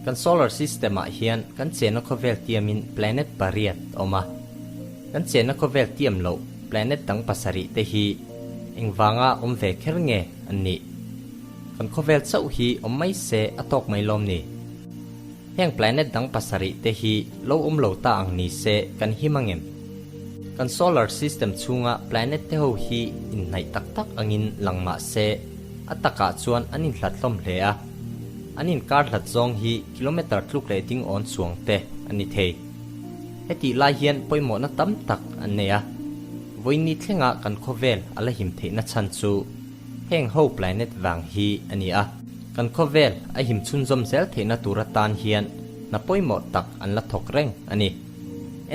Kan solar system ah hian kan chenna khawvel tiamin planet pariat a awm a. Kan chenna khawvel tiam loh planet dang pasarih te hi engvanga awm ve kher nge an nih? Kan khawvel chauh hi awm mai se a tawk mai lawm ni? Heng planet dang pasarih te hi lo awm lo ta ang ni se kan him angem? Kan solar system chhunga planet te ho hi inhnaih tak tak angin lang mah se a takah chuan an inhlat hlawm hle a. An inkar hlat zawng hi kilometer tluk leh ding awn chuang te a ni thei. Hetih lai hian pawimawhna tam tak an nei a. Vawiin thlenga kan khawvel a la him theihna chhan chu heng ho planet vang hi a ni a. Kan khawvel a him chhunzawm zel theihna tur atan hian hna pawimawh tak an la thawk reng a ni.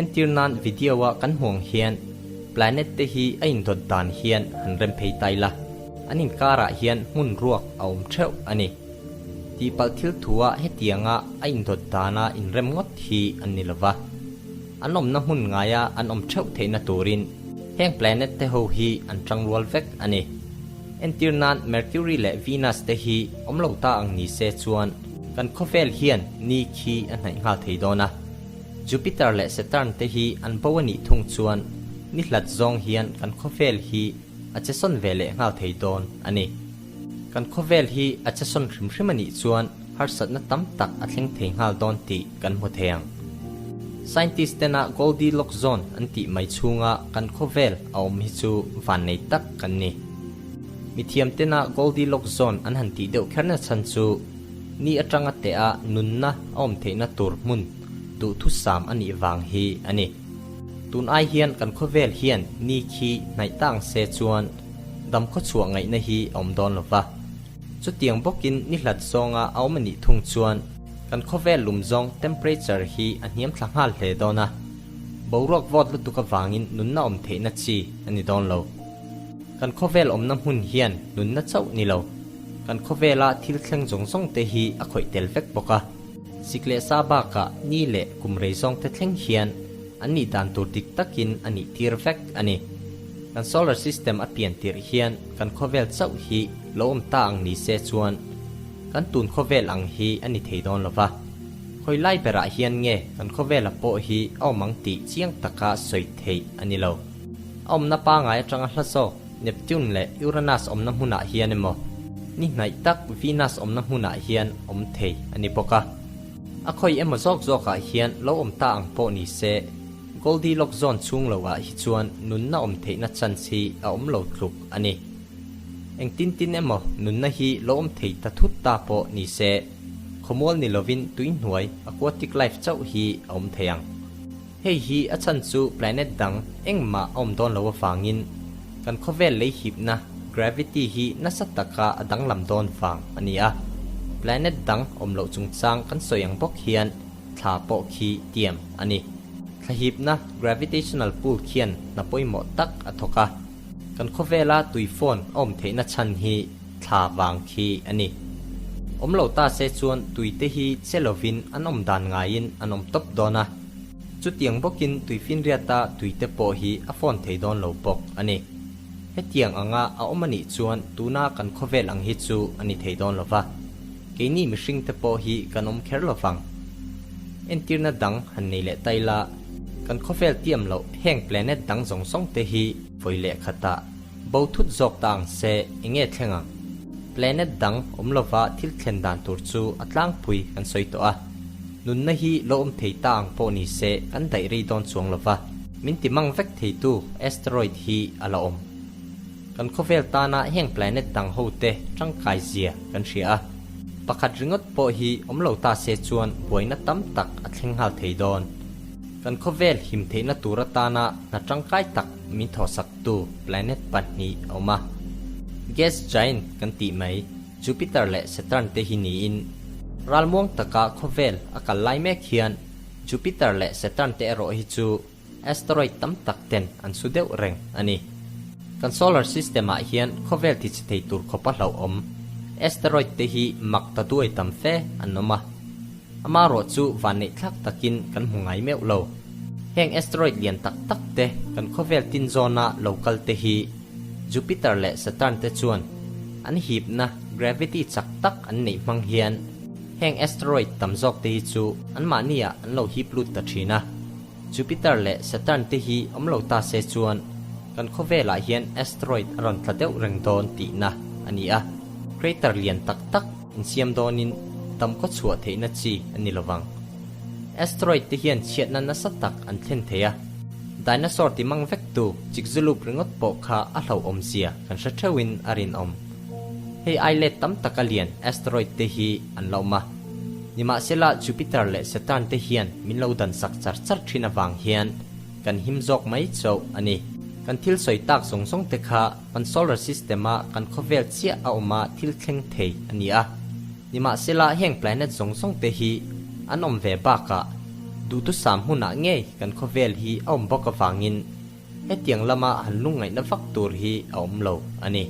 Entir nan video-a kan hmuh ang hian planet te hi a indawt dan hian han rem phei ta ila. An inkarah hian hmun ruak a awm theuh a ni. Tihpalh thil thua hetianga a indawt dana inrem ngawt hi an ni lova. An awmna hmun ngaia an awm theuh theihna turin heng planet te ho hi an tangrual vek a ni. Entir nan Mercury leh Venus te hi awm lo ta ang ni se chuan kan khawvel hian ni khi a hnaih nghal thei dawn a. Jupiter leh Saturn te hi an bo a nih thung chuan ni hlat zawng hian kan khawvel hi a che sawn ve leh nghal thei dawn a ni. Kan khawvel hi a che sawn hrim hrim a nih chuan harsatna tam tak a thleng thei nghal dawn tih kan hmu thei ang. Scientist tena Goldilocks zone an tih mai chhunga kan khawvel a awm hi chu vannei tak kan ni. Mithiam tena Goldilocks zone an han tih deuh kherna chhan chu ni atanga teh a nunna a awm theihna tur hmun duhthusam a nih vang hi a ni. Tun ai hian kan khawvel hian ni khi hnaih ta ang se chuan dam khawchhuah ngaihna hi a awm dawn lo va. Chutiang bawkin ni hlat zawnga a awm a nih thung chuan kan khawvel lum zawng temperature hi a hniam thla nghal hle dawn a. Boruak vawt lutuk avangin nunna awm theihna chi a ni dawn lo. Kan khawvel awmna hmun hian nunna chauh ni lo. Kan khawvela thil thleng zawng zawng te hi a khawih tel vek bawk a. Sik leh sa bakah ni leh kum rei zawng te thleng hian an nih dan tur dik takin a nih tir vek a ni. Kan solar system a pian tirh hian kan khawvel chauh hi lo awm ta ang ni se chuan kan tun khawvel ang hi a ni thei dawn lo va. Khawi lai berah hian nge kan khawvela pawh hi a awm ang tih chiang taka sawi theih a ni lo. A awmna pangai atanga hla zawk Neptune leh Uranus awmna hmunah hian emaw, ni hnaih tak Venus awmna hmunah hian awm thei a ni bawk a. A khawi emaw zawk zawkah hian lo awm ta ang pawh ni se, Goldilocks zone chhung loah hi chuan nunna awm theihna chance hi a awm lo tluk a ni. Engtin tin emaw nunna hi lo awm thei ta thut ta pawh ni se, khawmual ni lovin tuihnuai, aquatic life, chauh hi a awm thei ang. Hei hi a chhan chu planet dang engmah a awm dawn lo avangin kan khawvel lei hipna, gravity, hi nasa taka a danglam dawn vang a ni a. Planet dang awm loh chungchang kan sawi ang bawk hian thla pawh khi tiam a ni. Thla hipna, gravitational pull, khian hna pawimawh tak a thawk a. Kan khawvela tui phone a awm theihna chhan hi thla vang khi a ni. Awm lo ta se chuan tui te hi che lovin an awm dan ngaiin an awm tawp dawn a. Chutiang bawkin tui finriata tui te pawh hi a phone thei dawn lo bawk a ni. Hetiang anga a awm a nih chuan tuna kan khawvel ang hi chu a ni thei dawn lo va. Keini mihring te pawh hi kan awm kher lo vang. Entirna dang han nei leh ta ila, kan khawvel tiam loh heng planet dang zawng zawng te hi vawi leh khatah bo thut zawk ta ang se enge thleng ang? Planet dang awm lova thil thlen dan tur chu a tlangpui kan sawi tawh a. Nunna hi lo awm thei ta ang pawh ni se kan daih rei dawn chuang lova, min ti mang vek theitu asteroid hi a la awm. Kan khawvel tana heng planet dang ho te tangkai zia kan hria a. Pakhat ringawt pawh hi awm lo ta se chuan buaina tam tak a thleng nghal thei dawn. Kan khawvel him theihna tur atana hna tangkai tak min thawhsaktu planet pahnih a awm a. Gas giant kan tih mai Jupiter leh Saturn te hi niin ralmuang taka khawvel a kal lai mek hian Jupiter leh Saturn te erawh hi chu Asteroid tam tak ten an su deuh reng a ni. Kan solar system ah hian khawvel ti che thei tur khawpa hlauhawm asteroid te hi mak ta duai tam fe an awm a. Amarawh chu vanneih thlak takin kan hmu ngai meuh lo. Heng asteroid lian tak tak te kan khawvel tin zawna lo kal te hi Jupiter leh Saturn te chuan an hipna gravity chak tak an neih hmang hian. Heng asteroid tam zawk te hi chu anmahni ah an lo hip lut ta thin a. Jupiter leh Saturn te hi awm lo ta se chuan kan khawvel ah hian asteroid a rawn tla deuh reng dawn tihna a ni a. Crater lian tak tak insiam dawnin tam khaw chhuah theihna chi a ni lovang. Asteroid te hian chhiatna nasa tak an thlen thei a. Dinosaur ti mang vek tu Chicxulub ringawt pawh kha a hlauhawm zia kan hre theuhin a rinawm. Hei ai let tam taka lian asteroid te hi an la awm a. Nimahsela Jupiter leh Saturn te hian min lo dan sak char char thin avang hian kan him zawk mai chauh a ni. Kan thil sawi tak zawng zawng te kha kan solar system a kan khawvel chiah a awm a thil thleng thei a ni a. Nimahsela heng planet zawng zawng te hi an awm ve bakah duhthusam hmunah ngei kan khawvel hi a awm bawk avangin hetiang lama han lungngaihna vak tur hi a awm lo a ni.